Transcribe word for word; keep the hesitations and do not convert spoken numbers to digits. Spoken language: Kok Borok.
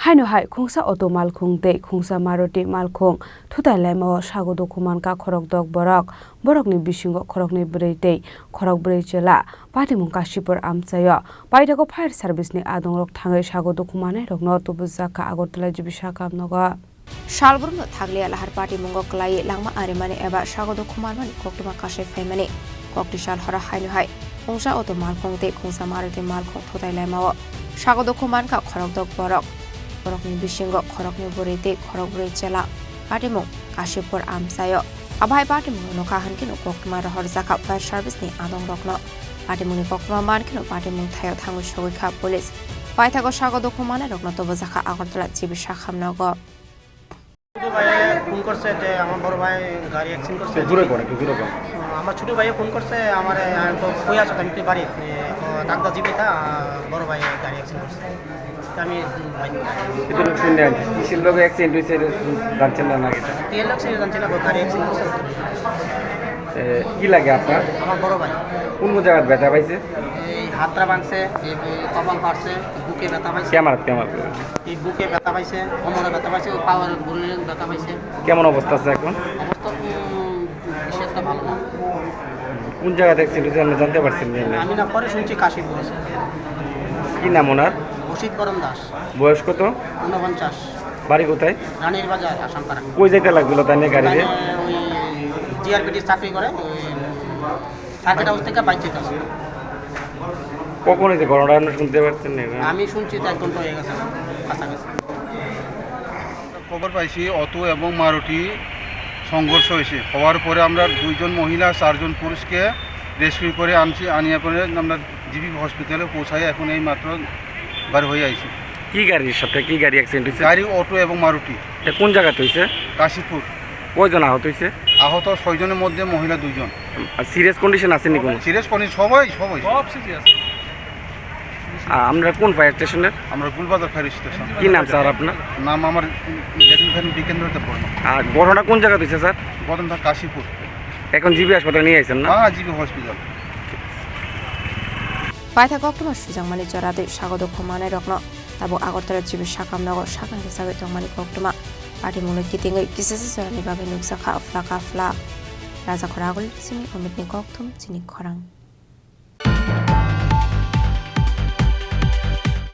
Haino hai khungsa auto malkhung tei khungsa Maruti malkhung thutai laimao sago dukhu mankha khorokdok borok. Borokni bisingo khoroknwi bwrwi tei khorokbrwi chwla patimung Kashipur amchaio. Paithago fire service ni adongrok thangwi sago dukhu manairokno tubujakha Agartala G B sakam nogo. Salbrumno thakliya lahar patimungo kwlaiwi langma arimani eba sago dukhu manmani koktwma kasai phaimani. Kokti sal horo haino hai khungsa auto malkhung tei khungsa Maruti malkhung thutai laimao. Sago dukhu mankha khorokdok borok. Borokni bisingo khoroknwi bwrwi tei khorokbrwi chwla. Patimung Kashipur amchaio. Abo hai patimungno nukha hwnkhe koktwma rohorjakha fire service ni adongrokno. Patimungni koktwma mankheno patimung thaio thangwi sogwi kha police. Paithago sago dukhu manairokno tubujakha Agartala G B sakam nogo. ছোট ভাইয়ে ফোন করছে যে আমার বড় ভাই গাড়ি অ্যাক্সিডেন্ট করছে। একটু জোরে কর, একটু জোরে কর। আমার ছোট ভাইয়ে ফোন করছে, আমার, আমি তো কই আছো, আমি তো বাড়ি, এ, ও, দাগদা জিবিতা, বড় ভাই গাড়ি অ্যাক্সিডেন্ট করছে। তা আমি, উম, ভাই। এটা লোক শুনলেন, কিসের লোক অ্যাক্সিডেন্ট হয়েছে, এটা জানছেন না নাকি? কি লোক সে জানছে না, গাড়ি অ্যাক্সিডেন্ট করছে। এ, কি লাগে আপনার? আমার বড় ভাই। কোন কোন জায়গায় ব্যথা পাইছে? এই হাতটা ভাঙছে, এই, এই কপাল ফাটছে, বুকে ব্যথা পাইছে। Camera, camera. এই বুকে ব্যথা পাইছে, কোমরে ব্যথা পাইছে, ওই পাওয়ার বুলে ব্যথা পাইছে। কেমন অবস্থা আছে এখন? অবস্থা, উম, বেশি একটা ভালো না। কোন জায়গা থেকে ছিল যে আপনি জানতে পারছেন যে? আমি না পরে শুনছি কাশীপুর আছে। কি নাম ওনার? অসিত বরণ দাস। বয়স কত? ঊনপঞ্চাশ। বাড়ি কোথায়? রানীর বাজার, আসামপাড়া। কই যাইতে লাগছিল তাই নিয়ে গাড়িতে? তাই ওই জিআরপিটি চাকরি করে, ওই সার্কিট হাউস থেকে বাইক যেতে আসে। কখন হয়েছে ঘটনাটা, আপনি শুনতে পারছেন না? আমি শুনছি তো এক ঘন্টা হয়ে গেছে, কাছাকাছি। খবর পাইছি অটো এবং মারুতি সংঘর্ষ হয়েছে। হওয়ার পরে আমরা দুইজন মহিলা, চারজন পুরুষকে রেস্কিউ করে আনছি, আনিয়া পরে আমরা জিবি হসপিটালে পৌঁছাই, এখন এই মাত্র বার হয়ে আইছি। কি গাড়ি সাথে, কি গাড়ি অ্যাক্সিডেন্ট হয়েছে? গাড়ি অটো এবং মারুতি। এটা কোন জায়গাতে হয়েছে? কাশীপুর। কয়জন আহত হয়েছে? আহত ছয়জনের মধ্যে মহিলা দুইজন। আর সিরিয়াস কন্ডিশন আছে নি কোনো? সিরিয়াস কন্ডিশন সবাই, সবাই। সব সিরিয়াস। আ-, আমরা কোন ফায়ার স্টেশনের? আমরা গুলবাজার ফায়ার স্টেশন। কি নাম স্যার আপনার? নাম আমার লেট্রিন ফ্যান বিকেন্দ্র দেববর্মা। আর ঘটনা কোন জায়গাতে হয়েছে স্যার? ঘটনা কাশীপুর। এখন জিবি হাসপাতালে নিয়ে আসছেন না? হ্যাঁ, GB hospital. Paitha koktwma swijangmani jora tei sago dukhu manairokno tabuk Agartala G B sakam nogo sakang rwchagwi tongmani koktwma patimungno kitingwi kisisa jorani bagwi nukjakha phlaka phlak. Raja Khoragul simi Amitni kokthum chini khorang.